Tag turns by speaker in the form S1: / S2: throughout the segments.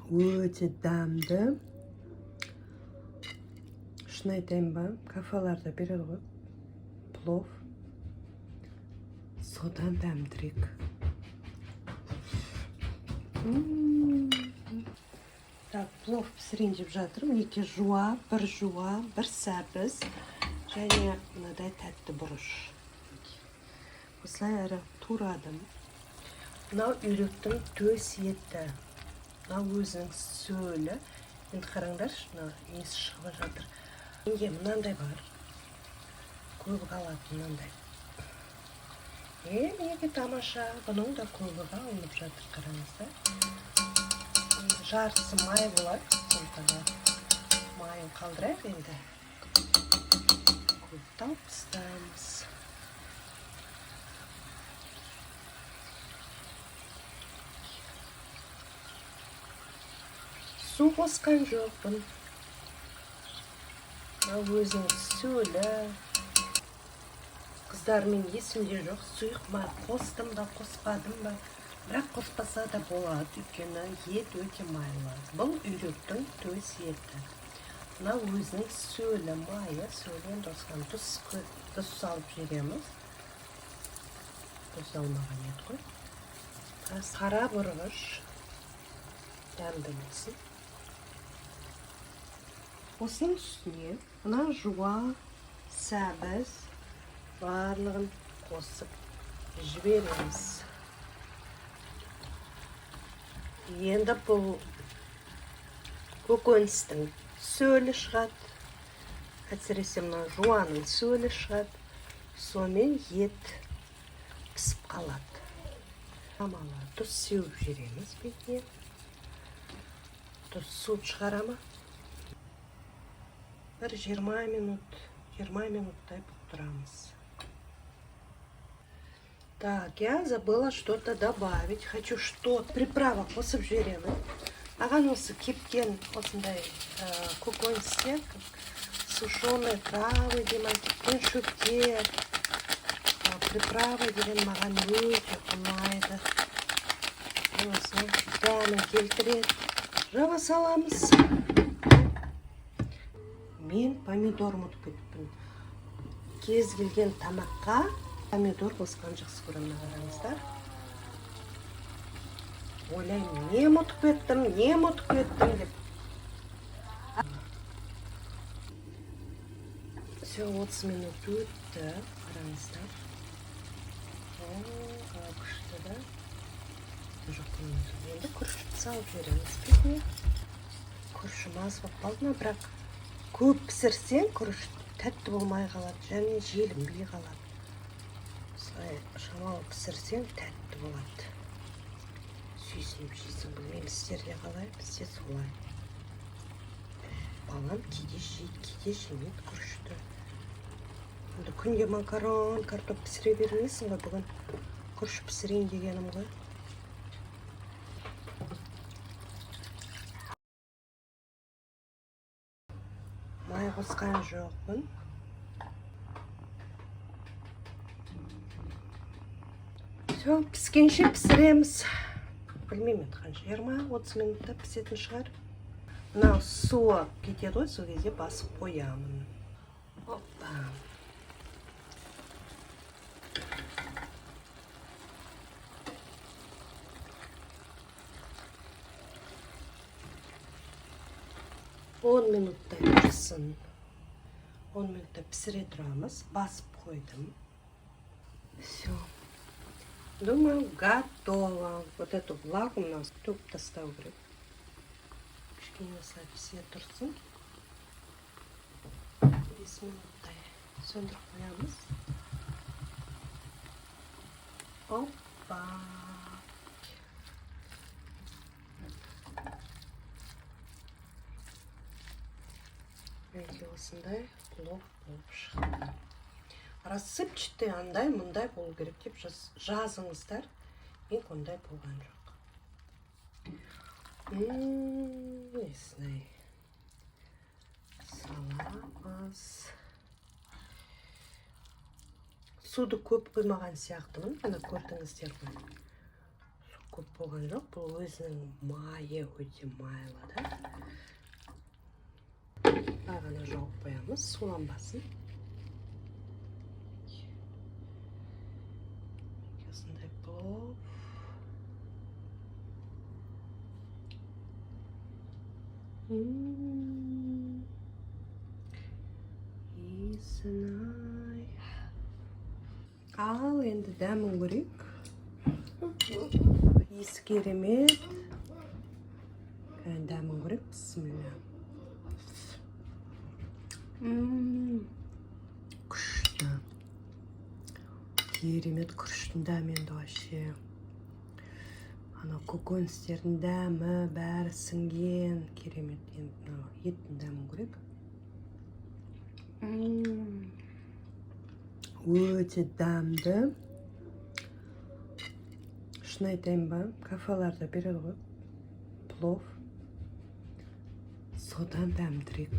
S1: Өте дәмді. Шын айтайын ба, кафеларда береді ғой плов, содан дәмдірек. М. Так, плов пісірейін деп жатырмын. Мінекей, жуа, бір жуа, бір сәбіз және мынадай тәтті бұрыш. Осылай әрі турадым. Мынау үйректің төс еті, мынау өзінің сөлі. Енді қараңдаршы, мына несі шығып жатыр. Менде мынандай бар, көбік алатын мынандай. Мінекей, тамаша, бұның да көбігі алынып жатыр, қараңыздар. Енді жартысы май болады, сондықтан да майын қалдырайық. Енді көбікті алып тастаймыз. Су қосқан жоқпын, мынау өзінің сөлі. Қыздар, мен есімде жоқ, сұйық май қостым ба, қоспадым ба, бірақ қоспаса да болады, өйткені ет өте майлы. Бұл үйректің төс еті, мынау өзінің сөлі, майы, сөлі. Енді осыған тұз салып жібереміз. Тұз алмаған ет қой. Қара бұрыш дәмді болсын. Осының үстіне мына жуа, сәбіз, барлығын қосып жібереміз. Енді бұл көкөністің сөлі шығады, әсіресе мына жуаның сөлі шығады, сонымен ет пісіп қалады. Шамалы тұз сеуіп жібереміз бетіне. Тұз суды шығара ма? Бір 20 минут, 20 минуттай бұқтырамыз. Так, я забыла что-то добавить. Хочу что-то. Приправа қосып жіберемін. Маған осы кепкен осындай көкөністер, как сушеные травы дей ма, кепкен шөптер, приправа деген маған өте ұнайды. Осы дәмін келтіреді. Жаба саламыз. Мен помидор ұмытып кетіппін. Кез келген тамаққа помидор қосқан жақсы көремін. Мына қараңыздар, ойлаймын, не ұмытып кеттім, не ұмытып кеттім деп. Все, 30 минут өтті, қараңыздар. О, қалай күшті да! Жоқ, енді күрішті салып жібереміз бетіне. Күрішім аз болып қалды ма? Бірақ көп пісірсең, күріш тәтті болмай қалады және желінбей қалады. Осылай шамалы пісірсең, тәтті болады, сүйсініп жейсің. Білмеймін, сіздерде қалай, бізде солай. Балам кейде жейді, кейде жемейді күрішті. Енді күнде макарон, картоп пісіре бермейсің ғой. Бүгін күріш пісірейін дегенім ғой. Май қосқан жоқпын. Все, піскенше пісіреміз. Білмеймін енді қанша, 20-30 минутта пісетін шығар. Мынау суы кетеді ғой, сол кезде басып қоямын. Опа, 10 минуттай тұрсын, 10 минутта пісіре тұрамыз. Басып қойдым. Все, думаю, готово. Вот эту влагу мынау төгіп тастау керек. Кішкене осылай пісе тұрсын, 5 минуттай. Сөндіріп қоямыз. Опа! Мінекей, осындай плов болып шықты. Рассыпчатый, андай мындай болу керек деп жазыңыздар. Мен ондай болған жоқ. Несіне саламыз? Суды көп құймаған сияқтымын, ана көрдіңіздер ғой, су Көп болған жоқ, бұл өзінің майы өте майлы да. Былай ғана жауып қоямыз, суланбасын. Осындай плов. Иісін ай! Ал енді дәмін көрейік. Иісі керемет. Кәне, дәмін көрейік. Бісміллә. Күшті, керемет. Күріштің дәмі енді вообще, анау көкөністердің дәмі, бәрі сіңген, керемет. Енді мынау еттің дәмін көрейік. Өте дәмді. Шын айтайын ба, кафеларда береді ғой плов, содан дәмдірек.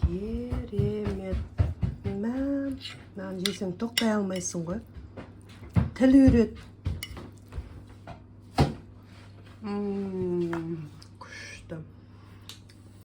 S1: Керемет! Мә, мынаны жесең, тоқтай алмайсың ғой, тіл үйрет. Күшті.